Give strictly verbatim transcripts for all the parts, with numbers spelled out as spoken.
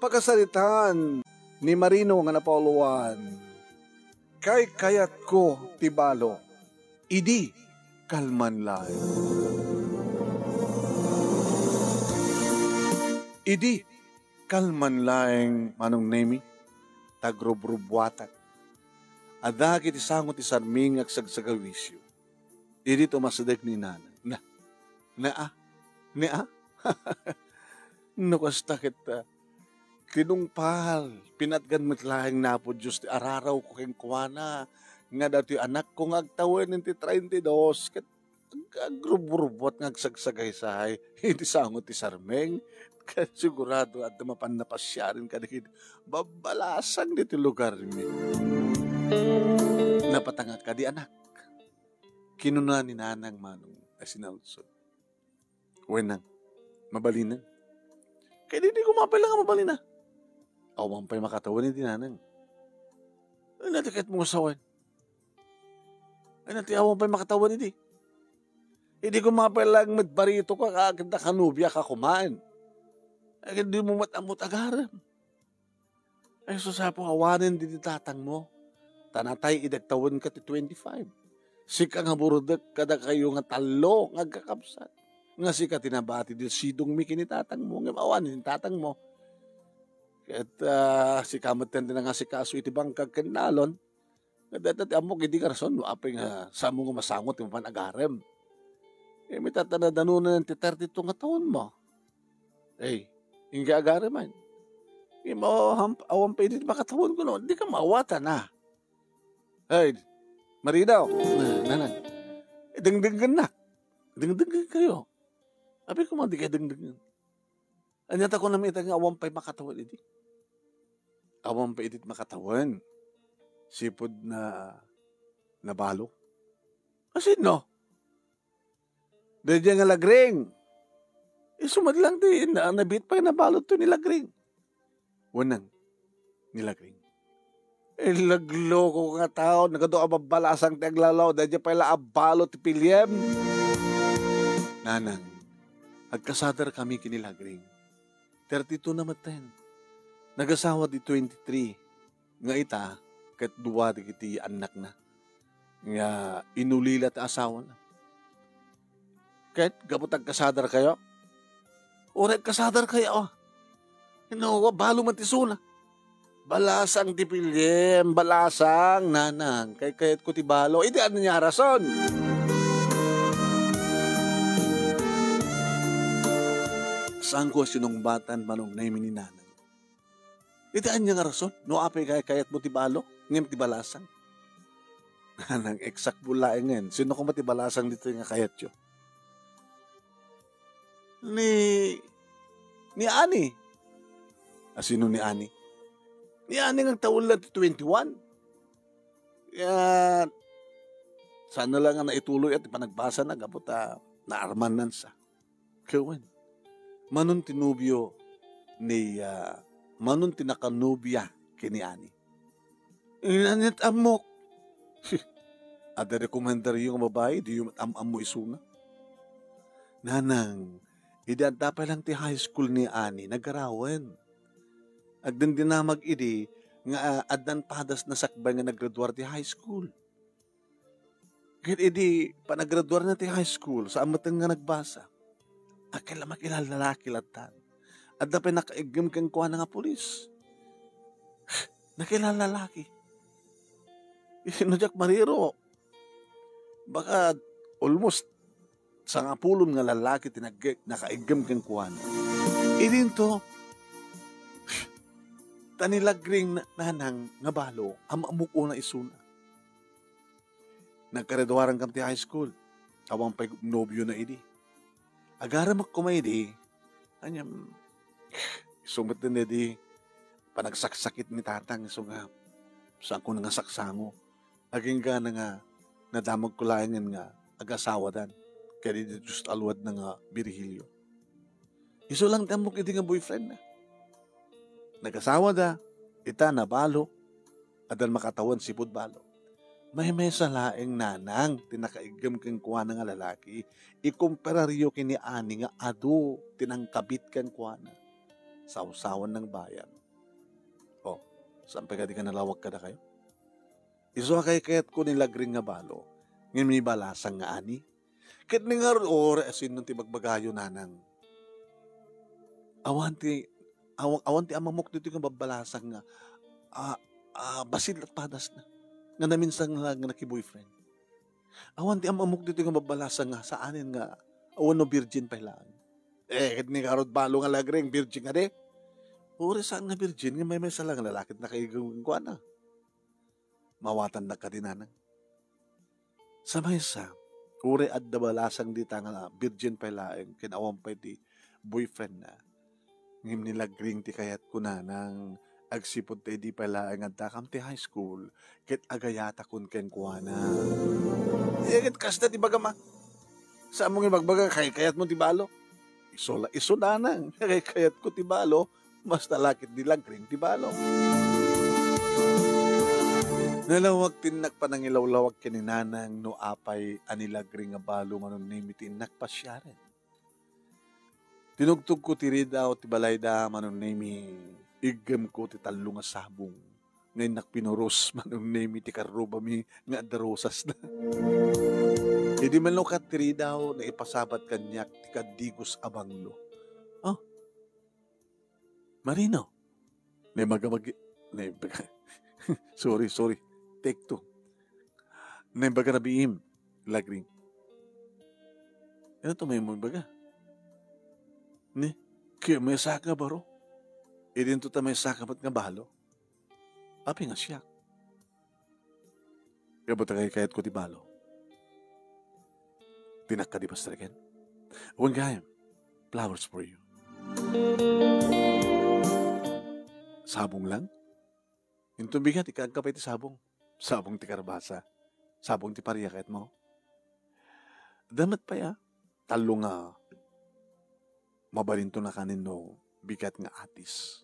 Pakasaritaan ni Marino nga napauluan, "Kaykayatko ti balo, idi kalman laeng." Idi kalman laeng, Manong Nemi, ta agrubrubuatak. Adda dagiti sango ti sarming nga agsagsagawisyo. Idi tumasideg ni Nanang. Na, na, ah, na, ah. No kasta ket, ah, tinungpal, pinatgan met laeng ni Apo Dios ti ararawko kenkuana, nga datoy anakko nga agtawen iti treinta y dos, ket ag-, agrubrubuat nga agsagsagaysay iti sango ti sarming. Ket sigurado adda mapan napasiaren kadagiti babbalasang ditoy lugarmi. Napatangak kadi, anak? Kinuna ni Nanang Manong a sinalsol. Wen, Nang, mabalinen. Ket idi ko mapay la nga mabalin a. Awan pay makatawen idi, Nanang. Ay, natiket mo nga sawen. Ay, nati awan pay makatawen idi. Idi ko mapay la nga met barito ka, ka, ket nakanubiaka kuman. Ay, ket di mo met ammo ti agarem. Ay, sus, Apo, awanen didi tatangmo. Ta natay idi agtawenka ti twenty-five. Sika nga burdek kadakayo nga tallo nga agkakabsat. Nga sika ti nabati ti sidongmi ken ni tatangmo, ngem awanen ni tatangmo. Ket, ah, sika metten ti nangasikaso iti bangkag ken nalon. Nga dayta ti ammok idi nga rason no apay nga saanmo nga masango ti mapan agarem. Ngem ita ta nadanonen ti thirty-two nga taonmo. Ey, ingga agareman. Ngem awan, awan pay idi makatawen kuno, dika maawatan a. Hey, Marino, Nanang, dengdenggennak. Dengdenggenkayo. Apay koma dikay dengdengen? Ania ta kunam ita nga awan pay makatawen idi? Awan pay idi makatawen. Sipud na nabalo. Asino? Daydiay nga Lagring. Isu met lang ti na-, nabiit pay nabalo ti ni Lagring. Wen, Nang, ni Lagring. Eh, lagloko nga tao, nagadu a babbalasang ti aglawlaw, daydiay pay la a balo ti piliem. Nanang, agkasadarkami ken ni Lagring. Thirty-two na metten. Nagasawa di twenty-three. Nga ita, ket dua dagiti annakna nga inulila ti asawana. Ket gapu ta agkasadarkayo? Uray agkasadarkayo, a. No, balo man ti isuna. Balasang ti piliem, balasang, Nanang, kaykayatko ti balo. Iti ania a rason? Saanko a sinungbatan, Manong Nemi, ni Nanang. Iti ania nga rason? No apay kaykayatmo ti balo, ngem ti balasang? Nanang, eksakto laengen. Sino koma ti balasang ditoy nga kayatyo? Ni, ni Ani. A, sino ni Ani? Ni Ani nga agtawen la ti twenty-one. Ya, saan na lang nga naituloy ti panagbasana gapu ta naarmannansa. Ket wen, manon ti nobio ni, ah, manon ti nakanobia ken ni Ani. Ania ti ammok? Adda rekomendaryo nga babai, diyo met am-ammo isuna. Nanang, idi adda pay lang ti high school ni Ani, naggarawen. Agdindinamag idi nga, ah, addan padasna sakbay nga naggraduar ti high school. Ket idi panagraduarna ti high school, saan metten nga nagbasa. Akila-, makilallalaki lattan. Adda pay nakaiggem kenkuana nga pulis. Nakilallalaki. No diak mariro, baka almost sangapulon nga lalaki ti nagge-, nakaiggem kenkuana. Idinto, ta ni Lagring na-, nanang nga balo, am-ammok una isuna. Nagkaraduarankami ti high school. Awan pay nobiona idi. Agaremek koma idi. Ania, isu met idi panagsaksakit ni tatang, isu nga, saanko nga sasangsango. Agingga nga nadamagko laengen nga agasawadan. Ket idi Dios aluadna nga birhilyo. Isu lang ti ammok idi nga boyfriendna. Nagasawada, ita nabalo, addan makatawen sipud balo. Maymaysa laeng nanang ti nakaiggem kenkuana nga lalaki, ikumparario ken ni Ani nga adu ti nangkabit kenkuana. sawsawan nang bayan. O, saan pay kadi nga nalawag kadakayo? Isu a kaykayatko ni Lagring nga balo, ngem ni balasang nga ani. Ket ni ngarud, uray asinnon ti bagbagayo, nanang. Awan ti, awan, awan ti ammamok ditoy nga babbalasang nga, ah, ah, bassit a padasna. Nga naminsan nga, nga naki-boyfriend. Awan ti ammamok ditoy nga babbalasang nga saanen nga, awan no virgin pay laeng. Eh, ket ni ngarud balo nga Lagring, virgin kadi? Uray saan nga virgin, nga maymaysa la nga lalaki ti nakaigaw kenkuana. Mawatannak kadi, nanang? Sa maysa, uray adda balasang dita nga virgin pay laeng ken awan pay ti boyfriendna. Ngem ni Lagring ti kayatko, nanang, agsipud ta idi pay laeng addakam ti high school, ket agayatakon kenkuana. Eh, ket kasta ti bagam, a. Saanmo nga ibagbaga, kaykayatmo ti balo? Isu la, isu, nanang, kaykayatko ti balo, basta la ket ni Lagring ti balo. Nalawag ti innak panangilawlawag ken ni nanang no apay a ni Lagring nga balo, Manong Nemi, ti innak pasiaren. Tinugtogko ti ridaw ti balayda, Manong Nemi, iggemko ti tallo nga sabong nga innak pinuros, Manong Nemi, ti karrubami nga adda rosasna. Idi malnukat ti ridaw, naipasabat kaniak ti kadigos a banglo. Ah, Marino. Naibaga magi-, naibaga, sorry, sorry. Take two. Naibaga na biim, Lagring. Ano to may mo ibaga? Ni, kaya may saka baro. Idinto ta may saka bat nga balo. Apay nga siak? Gapu ta kaykayatko ti balo. Dinak kadi pastreken? Wen gayam, flowers for you. Sabong lang? Inton bigat, ikaagka pay ti sabong. Sabong ti karbasa. Sabong ti paria, kayatmo? Damet pay, a. Tallo nga mabalinto nakanen no bigat nga atis.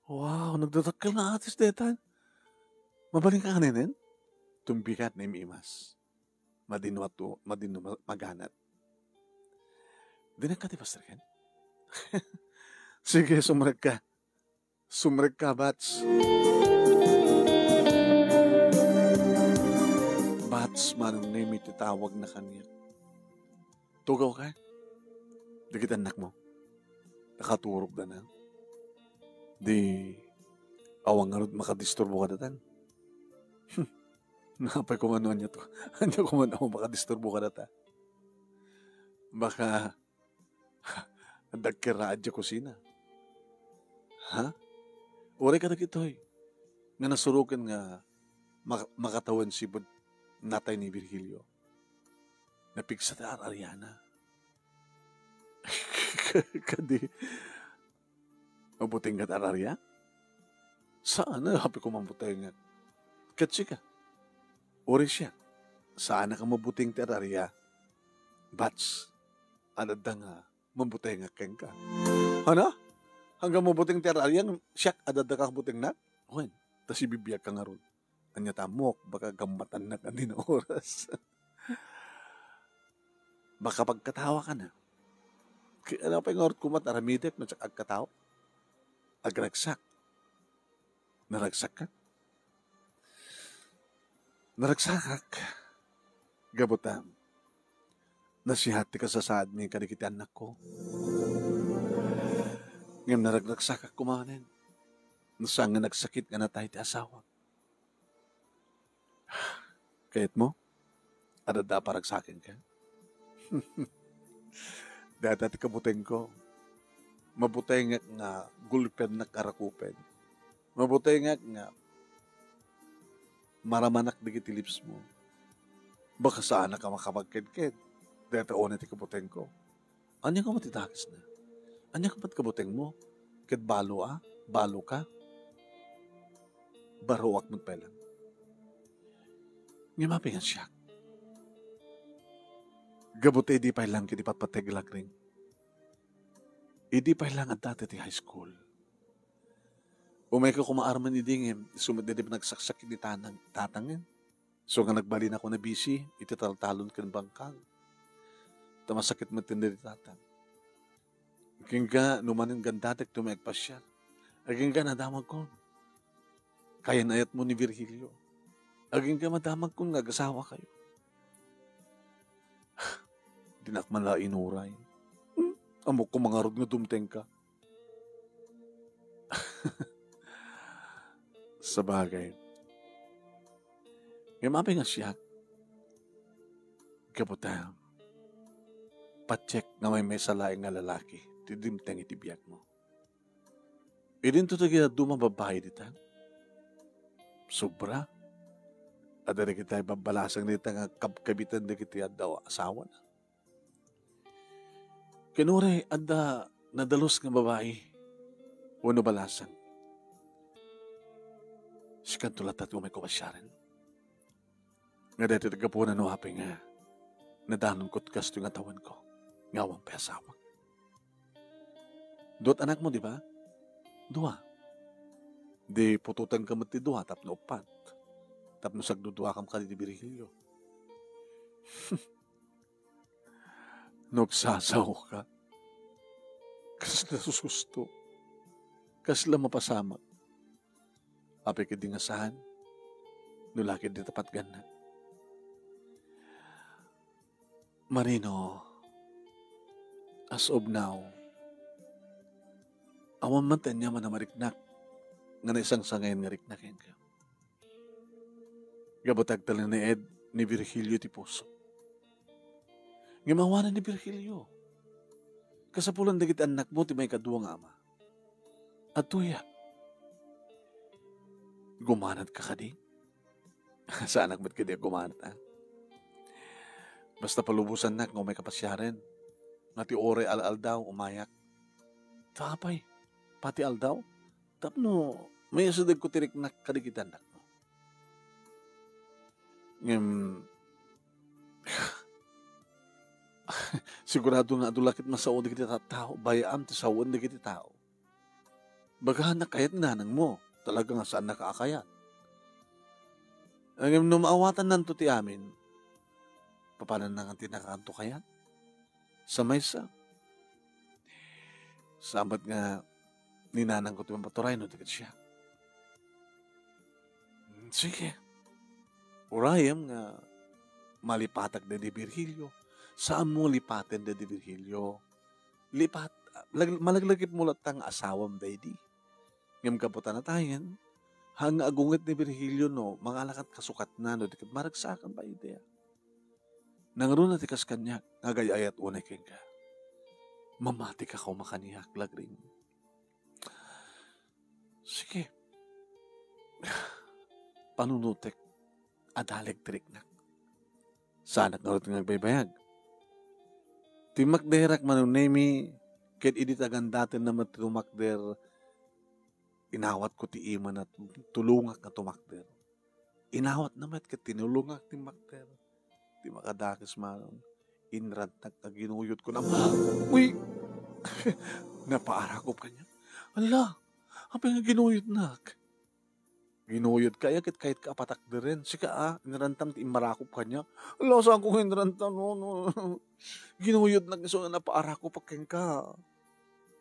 Wow, nagdadakkel nga atis detan. Mabalin ka kanenen? Tumbigat na imimas. Madinwa to, madinwa ma-, maganat. Dinak kadi pastreken? Sige, sumrek ka. Sumrek ka, Bats. Bats, Manong Nemi ti tawagna kaniak. Tugaw ka? Dagiti annakmo. Nakaturogda na. Di, awan ngarud makadisturbo kadatan. Napay koma no ania to. Ania koma no makadisturbo kadata. Baka, adda ket raad idiay kusina. Ha? Uray kadagitoy nga nasuroken nga mak-, makatawen sipud natay ni Virgilio. Napigsa ti ar-ariana. Kadi, mabuteng ket ar-aria? Saan a apay ko mabuteng? Ket sika, uray siak, saanak a mabuteng ti ar-aria. Bats, adda nga mabutengak kenka. Ano? Hanggang mabuteng ti ar-aria, siak, adda ka butengnak? Wen, ta sibibiagka ngarud. Ania ta ammok, baka gammatannak ania nga oras. Baka pagkatawa ka na. Kaya ano pay nga oras kumat aramidek, no, siak agkatawa? Agragsak. Naragsakka? Naragsakak. Gapu ta, nasihat ti kasasaadmi kadagiti annakko. Ngem naragragsakak koma manen. No saan nga nagsakit nga natay ti asawak. Kayatmo? Adda a paragsakenka? Dayta ti kabutengko. Mabutengak nga gulpiannak a rakupen. Mabutengak nga maramanak dagiti lipsmo. Baka saanak a makapagkedked. Dayta unay ti kabutengko. Ania koma ti dakesna? Ania koma ti kabutengmo? Ket balo a? Balo ka? Baroak met pay lang. Ngem apay nga siak? Gapu ta idi pay lang ket ipatpateg Lagring. Idi pay lang adda ti high school. Umayka koma armen idi ngem isu met daydi nagsaksakkit ni tanang, tatangen. So nga nagbalinako na bisi iti taltalon ken bangkag. Ta masakit met ti daydi tatang. Agingga no manen gandatek ti umay agpasiar. Agingga nadamagkon. Kayan-ayatmo ni Virgilio. Agingga madamagkon nga agasawakayo. Dinak man la inuray. Hmm? Ammok koma ngarud nga dumtengka. Sabagay. Ngem apay nga siak? Gapu ta, patiek nga maymaysa laeng nga lalaki ti dimteng iti biagmo. Idinto dagiti dadduma a babbai dita. Sobra. Adda dagiti babbalasang dita nga kabkabitan dagiti adda asawana. Ken uray adda nadalus nga babai wenno balasang, sikanto latta ti umayko pasiaren. Nga daytoy ti gapuna no apay nga nadanonko ti kastoy nga tawenko nga awan pay asawak. Dua't anakmo, di ba? Dua. Di putotenka met ti dua tapno uppat. Tapno sagduduakam kadi ni Virgilio. No agsasaoka, kasla sususto, kasla mapasamak. Apay ketdi nga saan, no la ketdi ti patganna. Marino, as of now, awan man ti aniaman a mariknak nga naisangsangayan nga rikna kenka. Gapu ta agtalinaed ni Virgilio ti puso. Ngem awanen ni Virgilio. Kasapulan dagiti annakmo ti maikadua nga ama. Adtoya. Gumanatka kadi? Saanak met kadi a gumanat, a? Basta palubosannak nga umay kapasiaren. Nga ti uray al-aldaw, umayak. Ta apay, pati aldaw? Tapno maisadegko ti riknak kadagiti annakmo. Ngem, sigurado nga adu la ket masao dagiti tattao, bayam ti sawen dagiti tao. Baga, nakayat ni nanangmo, talaga nga saannaka a kayat. Ngem no maawatannanto ti amin, papananna nga ti nakaanto kayat? Sa maysa, saan met nga ni nanangko ti mapaturay no di ket siak. Sige. Urayem nga malipatak daydi Virgilio. Saanmo lipaten daydi Virgilio. Lipat, lag-, malaglagipmo latta nga asawam daydi. Ngem gapu ta natayen, haan nga agunget ni Virgilio no mangala ket kasukatna no di ket maragsakan pay idi. Nangruna ti kas kaniak nga agay-ayat unay kenka. Mamatika koma kaniak, Lagring. Sige. Panunotek. Adaleg ti riknak. Saanak ngarud nga agbaybayag. Timmakderak, Manong Nemi, ket idi ta gandatenna met ti tumakder, inawatko ti imana, tulongak nga tumakder. Inawatna met ket tinulongak timmakder. Ti makadakes manen, inrantnak nga ginuyodko. Uy! Napaarakop kaniak. Ala, apay nga ginuyodnak? Ginuyodka aya ket kayatka a patakderen. Sika a, inrantam ti immarakop kaniak. Ala, saanko nga inrantam, no, no. Ginuyodnak isu nga napaarakop kenka.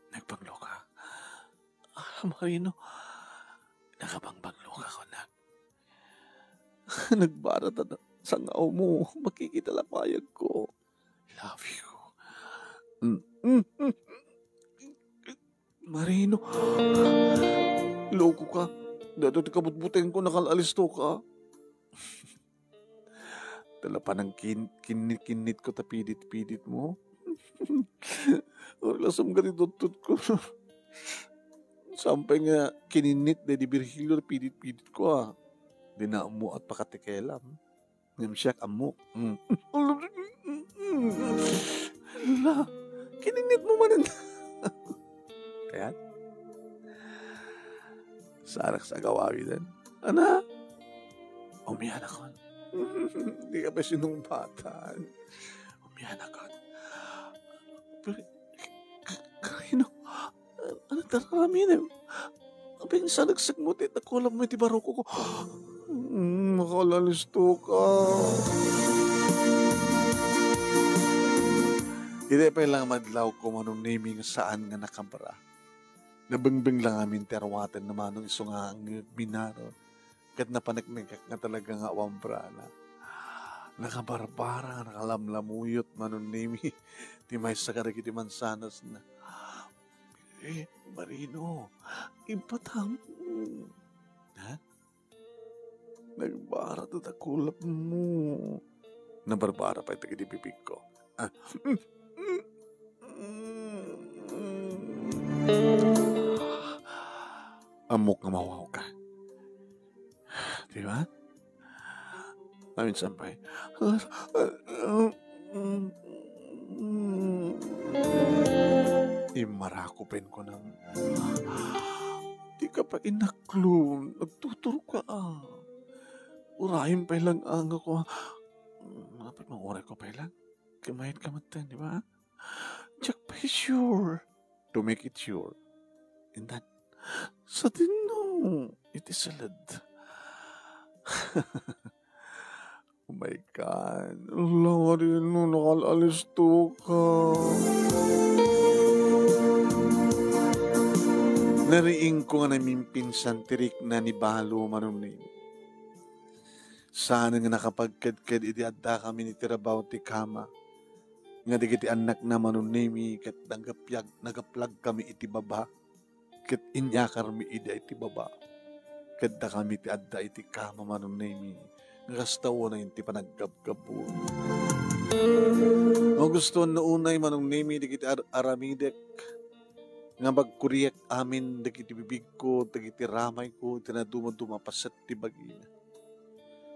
Nagbangloka. Ah, Marino, nakabangbangloka, kunak. Nagbarat a sang-awmo. Makikita la payagko. Love you. Mm, mm, mm. Marino. Loko ka. Daytoy ti kabutbutengko, nakal-alisto ka. Tala panang kin-, kinnit-kinnit ko ta pidit-pidit mo. Uray la sumga ti tuttot ko. Sampay nga kininnit daydi Virgilio, pidit-pidit ko, a. Di na ammo at pakatikelam. Ngem siak ammok. Mm. Ala, kininnit mo manen. Kayat? Sarak sa agawawiden. Ana? Umianakon. Di ka pa sinungpatan. Umianakon. Pero, K-, Karino, ano ti aramidem? Apay nga sanagsagmo ti nakulam mo iti barukko? Mm, makal-alisto ka. Iti pay lang madlawko, Manong Nemi, nga saan nga nakabra. Nabingbing lang amin ti arwaten na Manong, isu nga ang minaro. Ket napaneknekak nga talaga nga awan brana. Nakabarbara, nakalamlamuyot, Manong Nemi. Ti maysa kadagiti mansanasna. Eh, Marino, ipatam. Ha? Nagbara ti dakulapmo. Nabarbara pay dagiti bibigko. Ah. Ammok nga mawawka. Di ba? Amin sampay. Immarako pay kunam. Di ka pa inaklo. Nagtuturka. Urayem pay lang ang ako. Dapat mauray ko pay lang. Kumayat ka man, di ba? Check pa sure. To make it sure. And then, sa tinno, it is a lead. Oh my God. Ala, Marino, nakalalis to ka. Nariing ko nga namimpinsan ti rikna ni Balo, Manong Nemo. Saan nga nakapagkedked idi adda kami ni trabaho ti kama, nga dagiti annakna Manong Nemi ket nagapyag-, nagaplag kami iti baba, ket inyakarmi idi iti baba. Ket dakami ti adda iti kama Manong Nemi, nga kasta unay ti panaggabgabun. Magustuan no unay Manong Nemi dagiti ar-, aramidek, nga magkuriek amin dagiti bibigko, dagiti ramayko, iti nadumaduma paset ti bagina.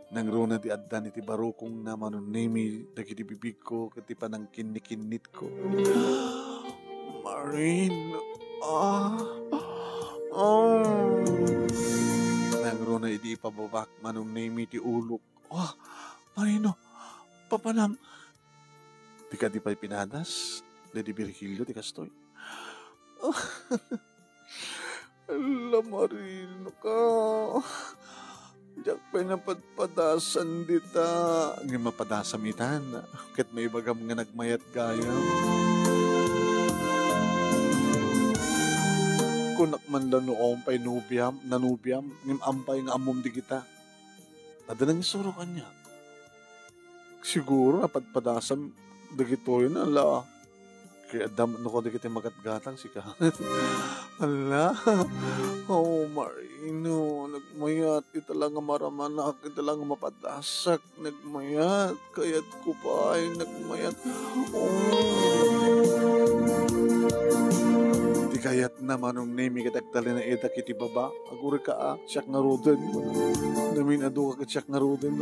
Nangruna ti addan iti barukongna Manong Nemi dagiti bibigko ket ti panangkinnikinnitko. Marin, ah, ah. Nangruna idi ipababak Manong Nemi ti ulok. Ah, Marino, papanam. Di kadi pay pinadas, daydi Virgilio ti kastoy. Ala, Marino ka. Diak pay napadpadasan dita. Ngem mapadasam itan, ket maibagam nga nagmayat gayam. Kunak man la no awan pay nobiam, nanobiam, ngem ampay nga ammom dagita. Adda nangisuro kaniak. Siguro napadpadasam dagitoy na la. Kay adda no kadagiti magatgatang sika. Ala. Oh, Marino, nagmayat. Ita la nga maramanak, ita la nga mapadasak. Nagmayat. Kayatko pay, nagmayat. Oh. Ti kayatna Manong Nemi ket agtalinaedak iti baba. Agurika, a, siak ngaruden. Namin-aduka ket siak ngaruden.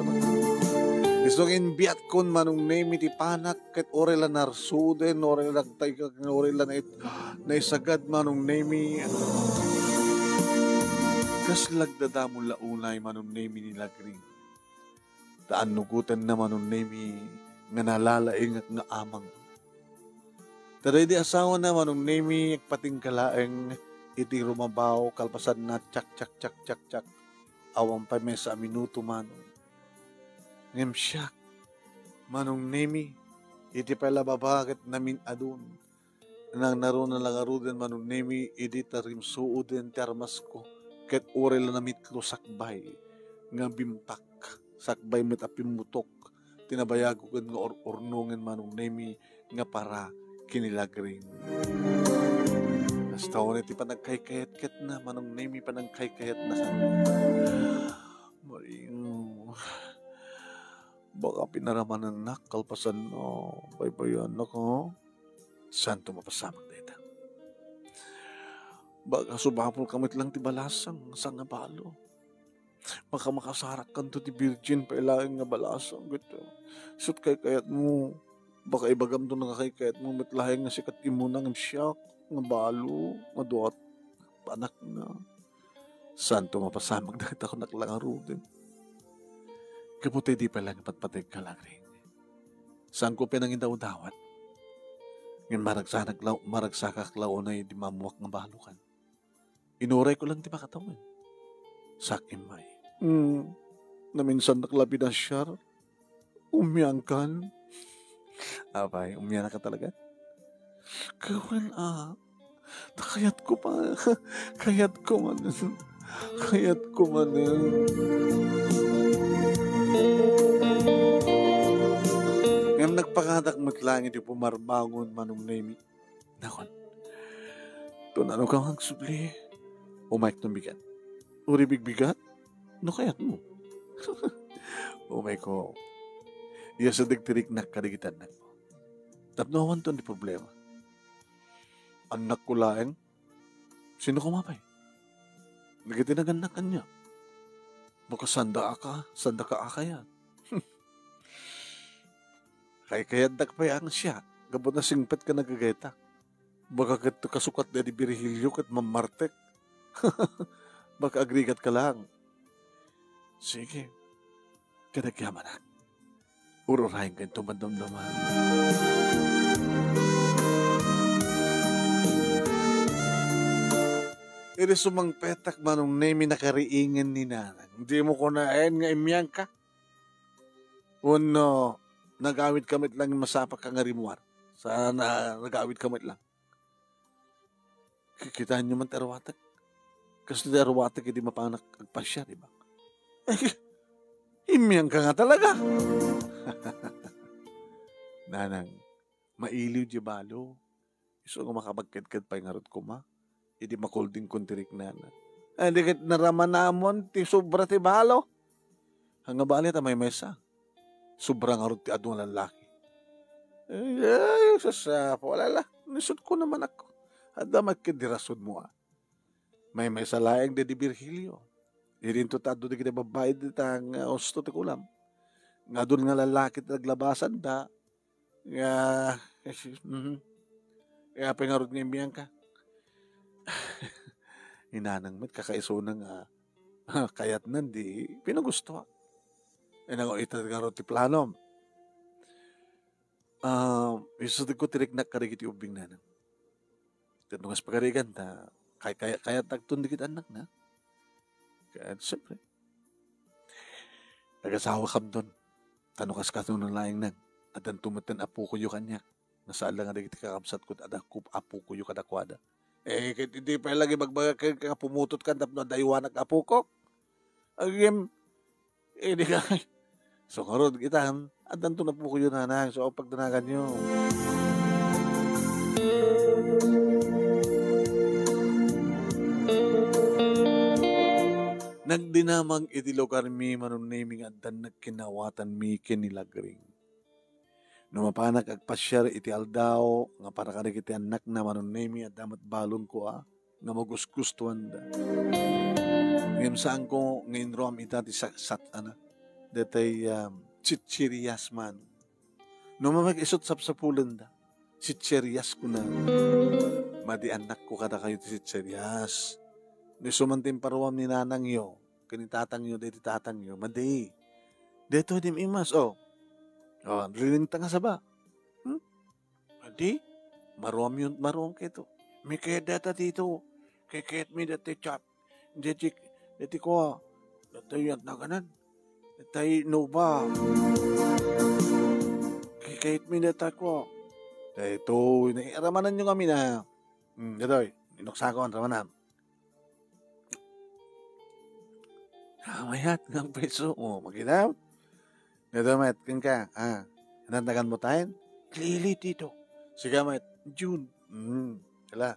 Isu nga imbiatkon Manong Nemi ti panak ket uray la narsuden, uray la nagtayka, uray la nait-, naisagad Manong Nemi. Kas lagdadamon la unay Manong Nemi ni Lagring. Ta annugotenna Manong Nemi nga nalalaingak nga amang. Ta daydi asawana Manong Nemi agpatingga laeng iti rumabaw kalpasanna, tsak, tsak, tsak, tsak, tsak. Awan pay maysa a minuto, Manong. Ngem siak, Manong Nemi, iti pay la baba ket namin-adun. Nangnaruna la ngaruden Manong Nemi idi ta rimsuoden ti armasko ket uray la namitlo sakbay nga bimpak, sakbay met a pimmutok ti nabayagko ken nga ur-urnongen Manong Nemi nga para ken ni Lagring. Kasta unay ti panagkaykayatkayatna Manong Nemi, panagkaykayatkayatna. Maringo. Baka pinaramanannak kalpasan no baybayannak, ha? Santo mapasamak dayta. Baka subapolka met lang ti balasang, saan nga balo. Baka makasarakkanto ti virgin pay laeng nga balasang, ket, uh, isut' kaykayatmo, baka ibagamto nga kaykayatmo met laeng nga sika ti immuna ngem siak nga balo, nga duat panakna. Santo mapasamak dagita kunak la ngaruden. Gapu ta idi pay la nga patpategka, Lagring. Saanko pay nangidawdawat. Ngem maragsanak la, maragsakak la unay idi mammuak nga balokan. Inurayko lang ti makatawen. Sak immay. Hmm. Naminsannak la pinasiar. Umiangkan. Apay, umianak ka talaga? Ket wen a, ta kayatko pa, kayatko manen, kayatko manen. Ngem nagpakadak met laeng iti pumarbangon, Manong Nemi. Nakon, "Ton, ano ka nga agsubli? Umayek ton bigat. Uri bigbigat? No kayatmo." Umayko. Iyasedek ti riknak kadagiti annakko. Tapno awanton ti problema. Annakko laeng? Sino koma pay? Dagiti nagannak ania? Baka sanda a ka, sanda ka a kayat. Kaykayatdak pay a siak, gapu ta singpet ken nagagayta. Baka ket kasukat daydi Virgilio ket mammartek. Baka agrigat ka laeng. Sige, kadagiti amanak. Ururayen kayto madamdama. Idi sumangpetak, Manong Nemi, nakariingen ni Nanang. Dimo kunaen nga immiangka? Wenno, nagawid ka met lang masapaka nga rimmuar? Sa na, nagawid ka met lang? Ki-, kitaenyo man ti arwatek. Kastoy ti arwatek idi mapanak agpasiar, di ba? Immiangka nga talaga. Nanang, mailiw diay balo. Isu nga makapagkedked pay ngarud koma, idi makuldingkon ti riknana. Ay, di ket naramanamon ti sobra ti balo. Ania bali ta maymaysa? Sobra ngarud ti adu nga lallaki. Ay, ay, sus, ah, wala la. Nisutko naman ako. Adda met ket di rasonmo, ah. Maymaysa laeng daydi Virgilio. Idinto ta adu dagiti babbai dita nga usto ti kulam. Nga adun nga lallaki ti naglabasanda, nga, mhm. Kaya pay ngarud nga immiangka. Ni Nanang met kakaisuna nga kayatnan di pinagustoak. Inango ita ngarud ti planom. Ah, isutedko ti riknak kadagiti ubbing, Nanang. Ket no kas pagarigan ta, kay-, kay-, kayatdakton dagiti annakna. Ket, siyempre, nagasawakamton. Ta no kas-, kasano laeng, Nang, addanto metten apokoyo kaniak. Nga saan la nga dagiti kakabsatko ti adda apo-, apokoyo kadakuada. Eh, ket idi pay la nga ibagbaga kenka nga pumutotkan tapno adda aywanak nga apokok. Agim, eh, di ka. So, ngarud, itan, addanto apokoyo, Nanang, so, pagdanaganyo. Nagdinamag iti lugarmi, Manong Nemi, nga addan nagkinnawatanmi ken ni Lagring. No mapanak agpasiar iti aldaw nga para kadagiti annakna, Manong Nemi, adda met balonko a nga magusgustoanda. Ngem saanko nga inruam ita ti sa-, sat-, ana, detay, um, chichirias man. No mamag-isut sapsapulenda, chichirias kuna. Madi annakko kadakayo ti chichirias. No isu man ti imparuam ni nanangyo ken ni tatangyo, daydi tatangyo, madi. Daytoy di imas, oh. Oh, rilingta nga saba. Hmm? Adi, maruamyon, maruam kayto. Mikayat data dito. Kikayatmi dati chat. Dati, dati ko, dati yat na kanan. Dati nuba. Kikayatmi data ko. Daytoy, na, ramanan nyo kami na. Hmm, daytoy, inuksakon, ramanan. Ah, mayat nga ang preso. Oh, makita? Dito, met, kenka. Ah, inantagan mo tayo? Lili, tito. Sige, met. June. Hmm, kala.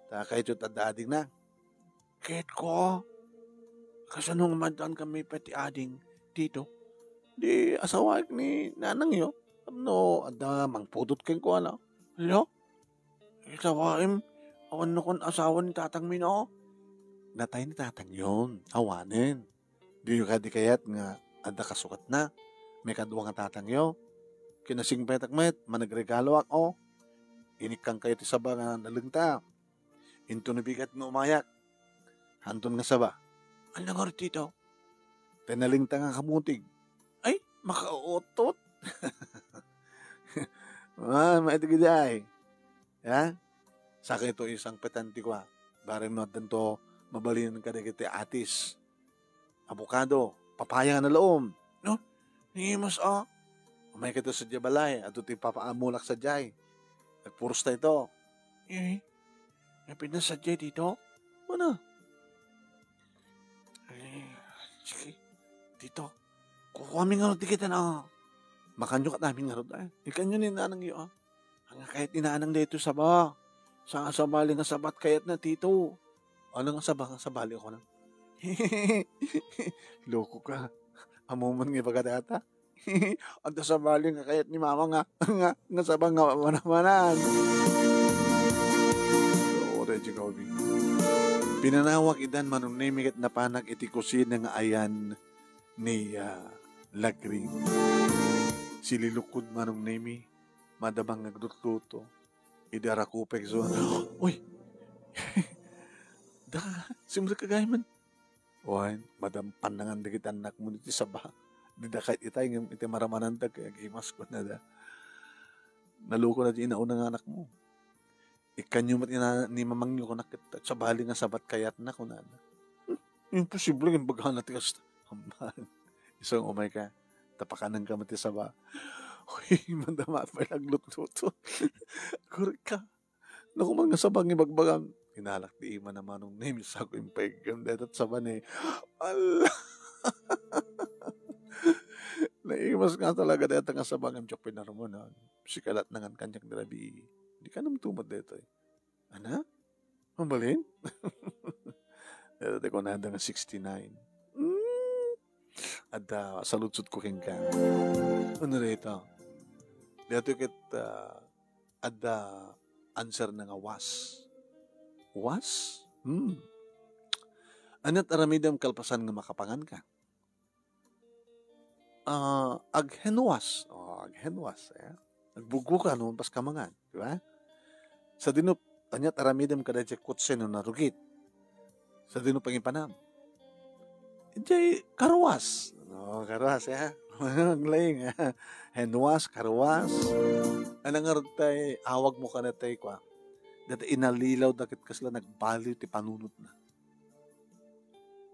Ta kayo adda ading na. Ket ko, kasano nga madan kami pati ading, tito? Di asawaek ni nanangyo. Tapno adda mangpudot kenkuana. Lo? Itawaem, awan nakon asawa ni tatang mi, no? Natay ni tatang yon, awanen. Diyo kadi kayat nga adda kasukatna? May kadua nga tatang yo. Kinasingpetak met, managregaloak, o. Inikkan kayo ti saba nga nalengta. Into nabigat nga umayak. Hanton nga saba. Ano nga tito? Tay nalengta nga kamutig. Ay, makautot. Ah, maiti gidi ay. Ha? Sakay to isang petante ko, ha. Bareng no addanto mabalin kadagiti atis, abokado, papaya nga nalaom. No? Ni mas, ah. Umay ka to sa balay, ato ti papaamulak sa jay. Nagpuros ta ito. Eh, napinsan sadiay dito? Ano? Eh, sige, dito. Kukuami ngarud dagita na. Makanyo ket amin ngarud, eh. Ikanyo ni nanangyo, ah. Ania kayat ni nanang daytoy saba? Saan nga sabali nga saba't kayatna, tito? Ano nga saba nga sabali ko na? Loko ka. Ammom man nga ibaga dayta? Adda sabali nga kayat ni mama nga, nga, nga saba nga manamanan. Oo, Reggie Gaudi. Pinanawak idan Manong Nemi ket napanak iti kusina nga ayan ni, ah, Lagring. Sililukod Manong Nemi, madamang nga aglutluto. Idi arakupek so, "Uy! Da, simrek ka gayam man." Wen, madampan na ngan dagiti annakmo iti saba. Dida kayat itay ngem iti maramananda ket agimas kunada. Naloko na ti inauna nga anakmo. Ikanyo met ina-, ni mamangyo kunak ket sabali nga saba't kayatna kunada. Hmm, imposible nga imbagana ti kasta. Amman. Isu nga umay ka. Tapakanenka met ti saba. Uy, madama pay aglutluto. Agurek ka. Naku man nga saba nga ibagbagam. Inalak ti ima na Manong Nemi sa ko impaigem dayta saba ni. Ala! Naimas nga talaga dayta nga saba ngem diak pinarumunan. Sika lat na ngan kaniak ni rabii. Di ka namtumad daytoy. Ana? Mabalin? Dayta ti kunada nga sixty-nine. Mm. Adda saludsod ko kenka. Ano dayta? Daytoy ket, ah, adda answer na nga was. Was? Hmm. Ania't aramidem kalpasan nga makapangan ka? Ah, aghenwas. Oh, aghenwas, eh. Agbuggoka no, pas ka mangan, di ba? Sadino, ania't aramidem kadaydiay kotse no narugit? Sadino pangipanam? Idiay karuwas. No, karuwas, eh. Aglaing, eh. Henwas, karuwas. Ano nga rod tay awag mo kanatay kwa? Dati inalilaw dakit kasla nagbaliw ti panunotna.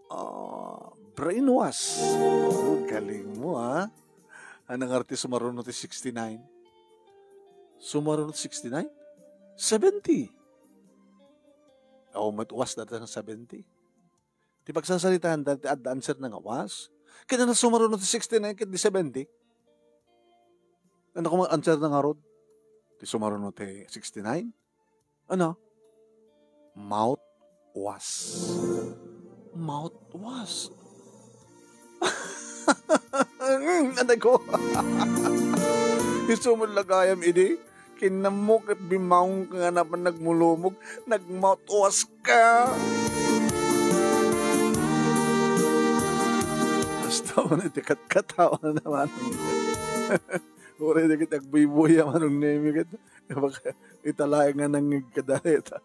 Ah, brainwash. Oh, galing mo, ah. Anang arti sumaruno ti sixty-nine? Sumaruno ti sixty-nine? Seventy. Oh, met was data nga seventy. Ti pagsasaritaan dati adda answer na nga was. Kaya na sumaruno ti sixty-nine, kaya di seventy. Ano kung answer na nga rod? Ti sumaruno ti sixty-nine? Ano? Mouthwash. Mouthwash. Ano ko? Isumod lagayam idi. Kinamok at bimaong ka nga naman nagmulumog. Nagmouthwash ka. Basta mo na ti katkatawa na naman. Uray na kita agbuybuya, Manong Nemi, ket baka italaeng nga nangngeg ka dayta.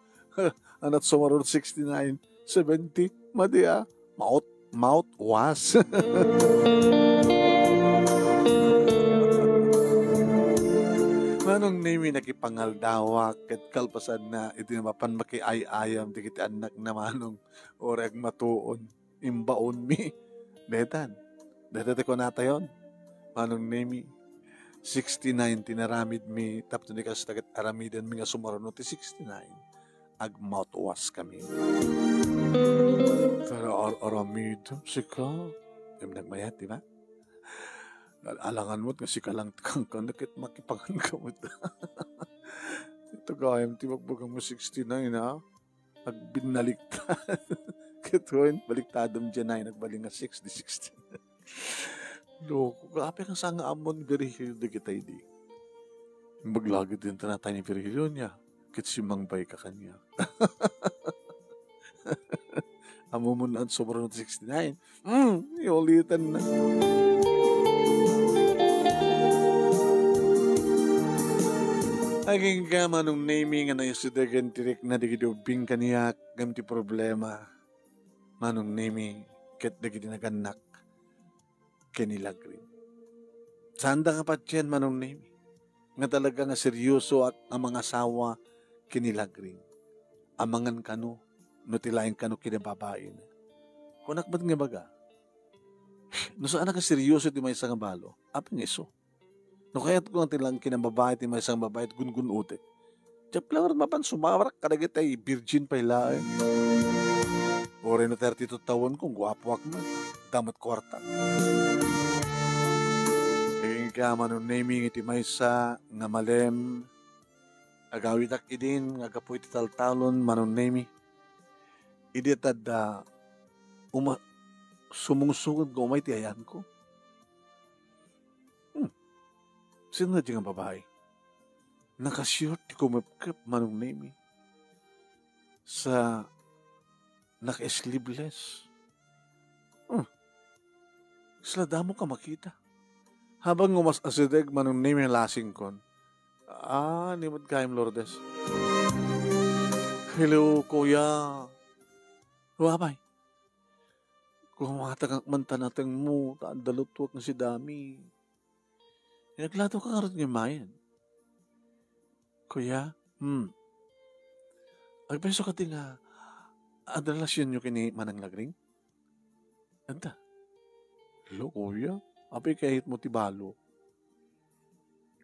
Anat sumaruno sixty-nine, seventy, madi, ah. Mouth, mouthwash. Manong Nemi, nakipangaldawak ket kalpasanna, iti mapan makiay-ayam dagiti annak na Manong, uray agmatuon. Imbaonmi. Detan. Deta ti kunatayon. Manong Nemi, sixty-nine ti naramidmi, tapno di kasta ket aramidenmi nga sumaruno ti sixty-nine, agmouthwash kami. Pero ar-, aramidem, sika. Em, nagmayat, di ba? Al-, alangan mo't nga sika lang ti kankan, ket makipangan ka mo't. Ito gayam ti bagbagam nga sixty-nine, ha? Agbinaliktad. Ket wen, baliktadem diay, nagbalin nga six, di sixteen. Loko ka, apay nga saan nga ammon Virgilio dagitay di? Imbag lagi ti tanatay ni Virgilio niya, ket simmangbay ka kaniak. Ammom no saan sumaruno ti sixty-nine? Hmm, iulitan na. Agingga, Manong Nemi, nga naisidegan ti rikna dagiti ubbing kaniak, ngem ti problema, Manong Nemi, ket dagiti nagannak ken ni Lagring. Saanda nga patien, Manong Nemi, nga talaga nga seryosoak a mangasawa ken ni Lagring. Amangan kano, no ti laeng kano kinababaina. Kunak met nga ibaga, no saanak a seryoso ti maysa nga balo, apay nga isu? No kayatko nga ti laeng kinababai ti maysa nga babai, gungun-otek. Diak la ngarud mapan sumawrak kadagiti virgin pay laeng. Uray no thirty-two tawenko, guapoak met. Adda met kuarta. Inka, Manong Nemi, iti maysa nga malem, agawidak idin nga gapu iti taltalon, Manong Nemi. Idi tadda, uma-, sumungsunged nga umay ti ayanko. Hmm. Sino nga di nga babai? Nakasiyor ti kumepkep, Manong Nemi. Sa naka-sleeveless. Hmm. Kasla damo ka makita. Habang umas-asideg, Manong Nemi, lasingkon. Ah, ni met gayam, Lourdes. Hello, kuya. Wa, bay. Kumatangak man tanateng mo, ta adda lutuak nga si Dami. Naglato ka ngarud nga mayen. Kuya, hmm. Agpayso ka ti nga, adda relasyon yo ken ni Manang Lagring? Adda. Lo, kuya, apay kayat mo ti balo?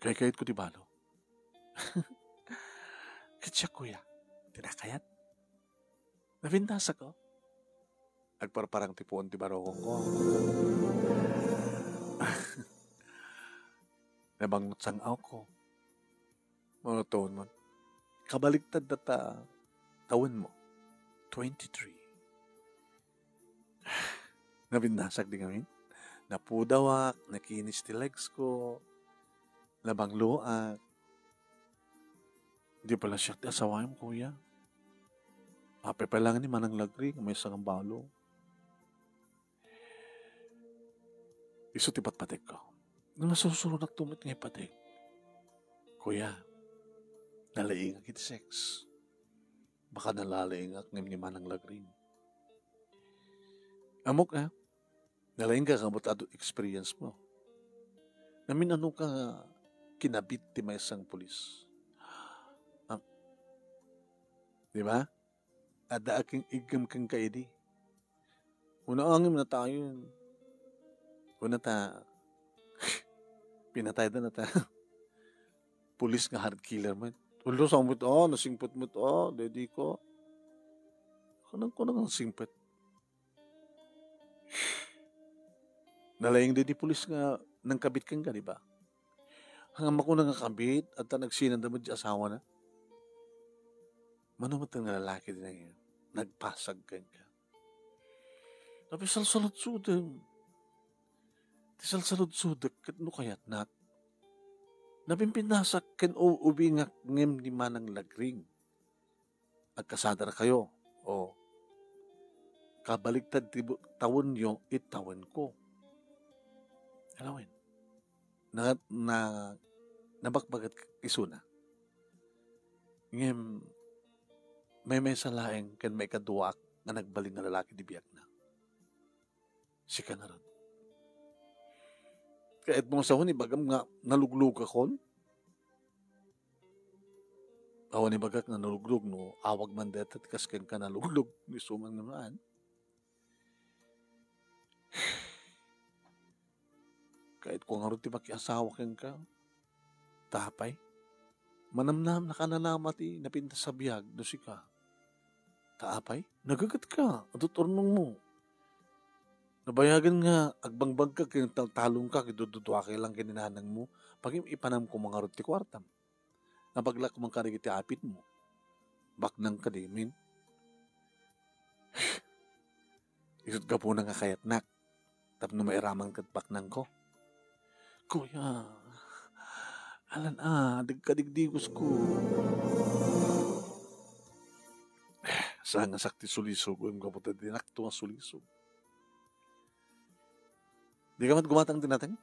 Kay kayat ko ti balo. Ket siak, kuya, ti nakayat. Napintasak, oh. Agparparang ti puon ti barukongko. Nabangngot sang-awko. Mano tawenmo? Kabaliktad data tawenmo. Twenty-three. Napintasak di ngamin. Napudawak, nakinis ti legs ko, nabangloak. Di pala siak ti asawam, kuya. Apay pay laeng ni Manang Lagring, maysa nga balo. Isu ti patpategko. Nasusuronak met nga ipateg. Kuya, nalaingak iti sex. Baka nalalaingak ngem ni Manang Lagring. Ammok, ah, nalaingka, kabut adu experience mo. Namin-ano ka kinabit ti maysa nga pulis. Ah, di ba? Adda aking iggem kenka idi. Una angem natayon. Una ta, pinatayda na ta. Pulis nga hard killer met. Ulo, sangpet, oh, nasingpet met, oh, dedi ko. Kunang, kunang nasingpet. Nalaing dedi pulis nga nangkabit kenka, di ba? Nga makuna nga kabit, adda nagsinanda met di asawana. Mano met nga lalaki di nag-, nagpasag kenka? Tapno salsaludsodem. Ti salsaludsodek ket no kayatnak. Napimpintasak ken u-, ubingak ngem ni Manang Lagring. Agkasadarakayo. O, kabaligtad ti bu-, tawenyo, iti tawenko. Alawen. Na, na, nabakbaget isuna. Ngem, maymaysa laeng ken maikaduaak nga nagbalin nga lalaki ti biagna. Sika ngarud. Kayatmo nga sao, ibagam nga naluglogakon? Awan ibagak nga naluglog no awag man dayta ti kas kenka naluglog, no isu man nga maan. Kayatko ngarud ti makiasawa kenka. Ta apay? Manamnamnaka nanama ti napintas a biag no sika. Ta apay? Nagagetka, adu ti urnongmo. Nabayagen nga agbangbangka ken taltalongka ket dududuakay lang ken ni nanangmo, pagim-ipanam koma ngarud ti kuartam. Nabaglak man kadagiti apitmo. Baknang kadi, min? Isu't gapuna nga kayatnak tapno mairaman ket baknangko. Kuya, alan a, dagkadigdigosko. Sangasak ti sulisog, ngem gapu ta dinakto nga sulisog. Dika met gumatang ti nateng?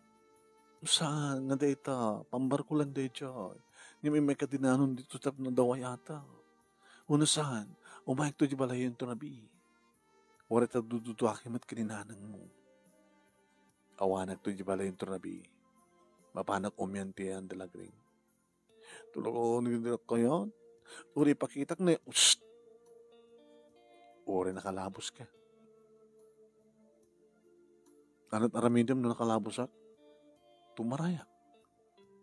Saan nga dayta? Pambarko lang daydiay. Ngem immay ka dinanon dito tapno daway ata. Wenno saan? Umayakto di balayen to nabi. Uray ta dududuakay met ken ni nanangmo. Awanakto di balayen to nabi. Mapanak umian ti ayan da Lagring. Tulungan, hindi na kayat. Uray pakitak na, psst! Uray nakalaboska. Anat aramidem no nakalabosak? Tumarayak.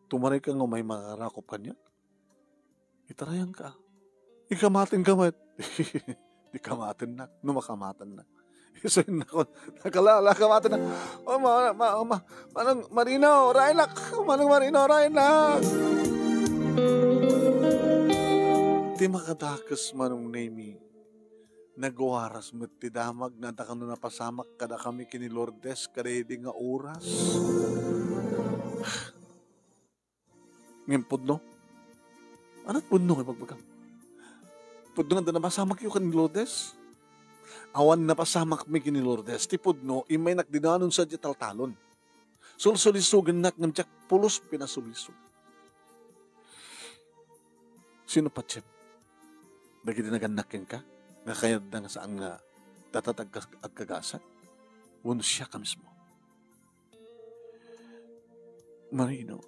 Tumaray ka nga may makarakop kaniak? Itarayanka. Ikamatenka met. Di kamatennak, no makamatennak. Isu innakon, nakalala, kamatennak. O, ma-, ma-, ma-, Manong Marino, raynak. Manong Marino, raynak. Ti makadakes, Manong Nemi, naguaras met ti damag, nadakano napasamak kadakami ken ni Lourdes, kada idi nga oras. Ngem pudno? Ania ti pudno nga ibagbagam? Pudno nga adda napasamakyo ken ni Lourdes? Awan napasamakmi ken ni Lourdes. Ti pudno, immaynak dinanon sadiay taltalon. Sulsulisogennak ngem diak pulos pinasulisog. Sino patiem? Dagiti nagannak kenka? Nga kayatda nga saan nga datat agka-, agkagasat? Wenno siak a mismo? Marino,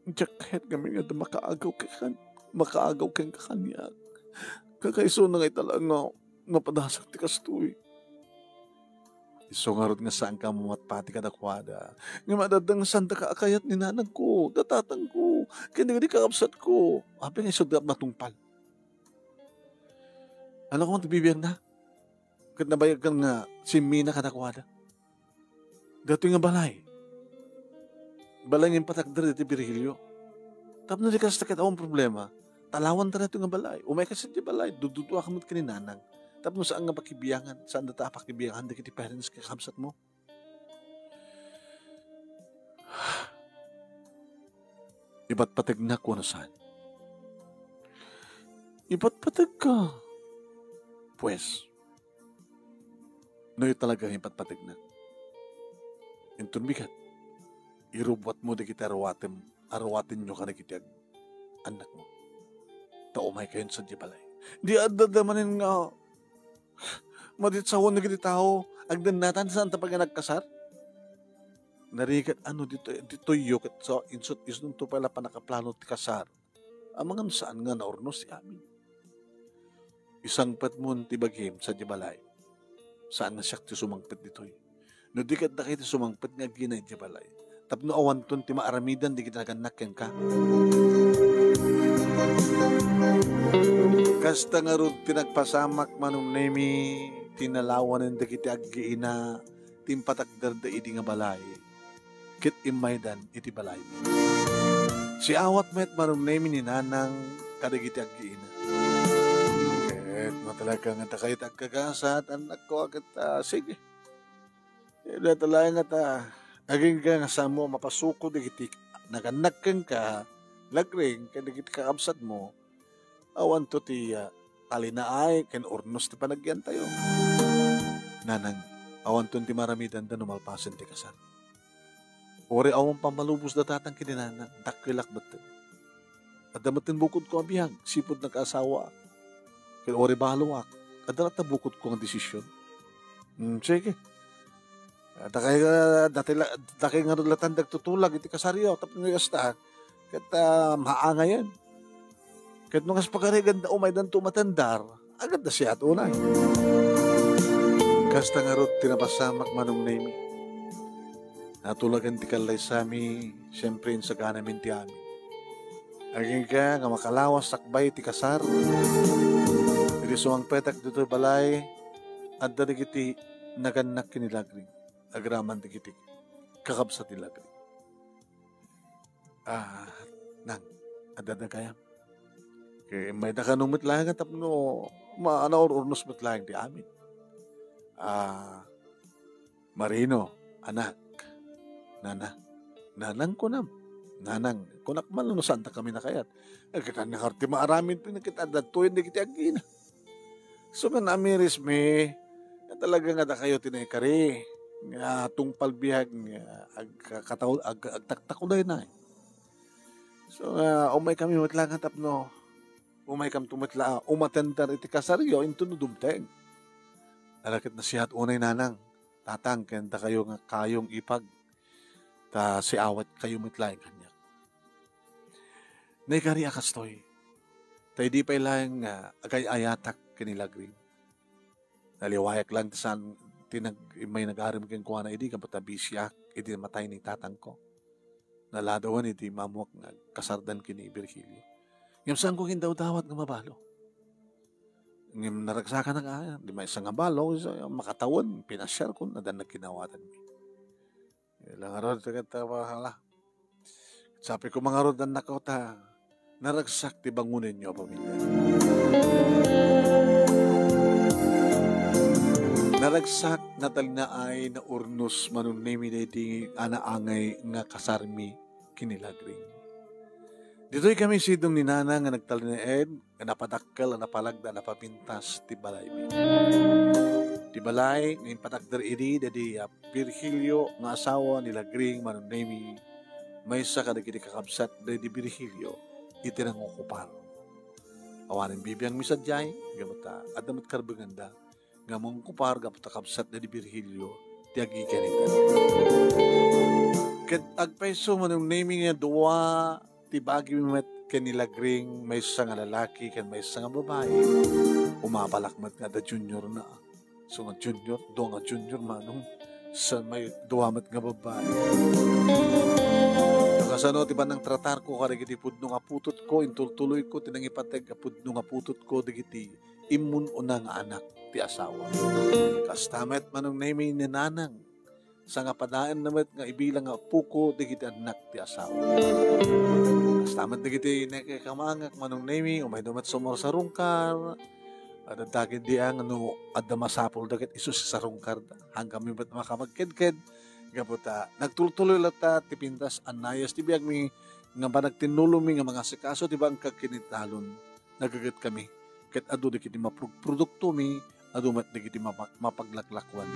diak kayat ngamin nga adda makaagaw ken-, makaagaw kenka kaniak. Kakaisuna nga ita laeng nga napadasak ti kastoy. Isu ngarud nga saanka a mamatpati kadakuada. Ngem adda nga saandaka a kayat ni nanangko, da tatangko, ken dagiti kakabsatko. Apay nga isuda a natungpal? Ania koma ti bibiagna? Ket nabayagkan nga simmina kadakuada. Daytoy nga balay. Balay nga impatakder ditoy Virgilio. Tapno di kasta ket awan problema, talawanta daytoy nga balay. Umayka sadiay balay, dududua ka met ken ni nanang. Tapno saan nga pakibiangan, saandata a pakibiangan dagiti parents ken kakabsatmo. Ipatpategnak wenno saan? Ipatpategka. Pues, no, ita talaga nga ipatpategnak, inton bigat, irubbuatmo dagiti aruatem-, aruatenyo kadagiti ag-, annakmo. Ta umaykayon sadiay balay. Di adda manen nga maditsawan dagiti tao, agdennatan, saanta pay nga nagkasar? Narigat a no ditoy, ditoyyo ket sa-, insu-, isunto pay la pannakaplano ti kasar. Amangan saan nga naurnos ti amin. Isangpetmon ti bagim sadiay balay. Saan nga siak ti sumangpet ditoy. No di ket dakayo ti sumangpet nga agina idiay balay. Tapno awanton ti maaramidan dagiti nagannak kenka. Kasta ngarud ti nagpasamak, Manong Nemi, ti nalawanen dagiti aggiina ti impatakderda idi nga balay ket immaydan iti balay. Siawat met, Manong Nemi, ni nanang kadagiti aggiina. Ket no talaga nga dakayo ti agkagasat, annakko, ket, ah, sige. Dayta laeng nga ta, agingga nga saanmo a mapasuko dagiti nagannak kenka, Lagring, ken dagiti kakabsatmo, awanto ti, ah, talinaay ken urnos ti panagyantayo. Nanang, awanton ti maaramidanda no malpasen ti kasar. Uray awan pammalubos da tatang ken ni nanang, dakkelak metten. Adda metten bukodko a biag, sipud nagkaasawaak. Ken uray baloak, adda latta bukodko nga desisyon. Hmm, sige. Dakay, dakay la-, dakay ngarud latta ti agtutulag iti kasaryo, tapno kasta, ket, ah, maangayen. Ket no kas pagarigan da umaydanto umatendar, agda siak unay. Kasta ngarud ti napasamak, Manong Nemi. Natulagan ti kallaysami, siempre, insaganamin ti amin. Agingga nga makalawas sakbay ti kasar, idi sumangpetak ditoy balay, adda dagiti nagannak ken ni Lagring, agraman dagiti kakabsat ni Lagring. Ah, nang, adda dagayam. Ket immaydakano met laeng tapno ma-, naur-urnos met laeng ti amin. Ah, Marino, anak, nana, nanang kunam, nanang, kunak man no saanta kami nakayat. Eh, ket ania ngarud ti maaramid ket adda ditoyen dagiti agina. So, nga namirismi, nga talaga nga dakayo ti naikari, nga tungpal biag, nga agkakataw-, ag-, agtaktakudaynay. So, nga umaykami met laeng tapno, umaykamto met la, umatender iti kasaryo, inton no dumteng. Ala ket nasiat unay nanang, tatang, ken dakayo nga kayong ipag, ta siawatkayo met laeng kaniak. Naikari a kastoy, ta idi pay laeng nga agay-ayatak ken ni Lagring, naliwayak laeng ti saan ti nag-, immay nag-arem kenkuana idi gapu ta bisiak idi namatay ni tatangko. Naladawen idi immuak nga agkasardan ken ni Virgilio. Ngem saanko nga indawdawat nga mabalo. Ngem naragsakan a, di maysa nga balo, isu, makatawen, pinasiarkon, adda nagkinawatanmi. Ila ngarud, ket, ah, hala. Sapay koma ngarud, annakko, ta naragsak ti bangonenyo a pamilya. Naragsak, natalinaay, naurnos, Manong Nemi, daydi a naangay nga kasarmi ken ni Lagring. Ditoy kami sidong ni Nanang nga nagtalinaed, nga napadakkel a napalagda a napapintas ti balaymi. Ti balay nga impadakder idi daydi a Virgilio nga asawa ni Lagring, Manong Nemi, maysa kadagiti kakabsat daydi Virgilio iti nangokupar. Awanen bibiangmi sadiay, gapu ta adda met karbenganda nga mangokupar gapu ta kabsat daydi Virgilio ti agikan ita. Ket agpayso, Manong Nemi, nga dua ti bagimi met ken ni Lagring, maysa nga lalaki ken maysa nga babai. Umabalak met nga adda juniorna. So nga junior, dua nga junior, manong, sa may dua met nga babai. Kasano ti bannang tratarko kadagiti pudno nga putotko, intultuloyko ti nangipateg a pudno nga putotko dagiti immun-una nga anak ti asawa. Kasta met, Manong Nemi, ni Nanang, sangapadaenna met nga ibilang nga apoko dagiti annak ti asawa. Kasta met dagiti nakikamangak, Manong Nemi, umayda met sumursarungkar. Adda dagiti a, no adda masapulda ket isu sisarungkarda. Hankami met makamagkedked, gapu ta nagtultuloy latta ti pintas a nayas ti biagmi nga panagtinnolomi nga mangasikaso ti bangkag ken ni talon. Nagagetkami, ket adu dagiti maproduktomi, adu met dagiti mapa-, mapaglaklakuan.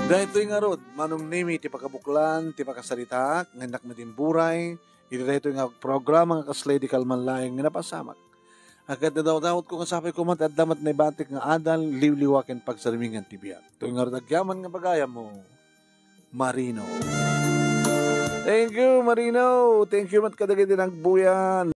Daytoy ngarud, Manong Nemi, ti pakabuklan ti pakasaritaak, nga innak met imburay iti daytoy nga programa nga kasla idi kalman laeng nga napasamak. Ket nadawdawatko nga sapay koma ti adda met naibatik nga adal, liwliwa ken pagsarmingan ti biag. Daytoy ngarud agyaman nga bagayam, Marino. Thank you, Marino. Thank you met kadagiti nagbuyan.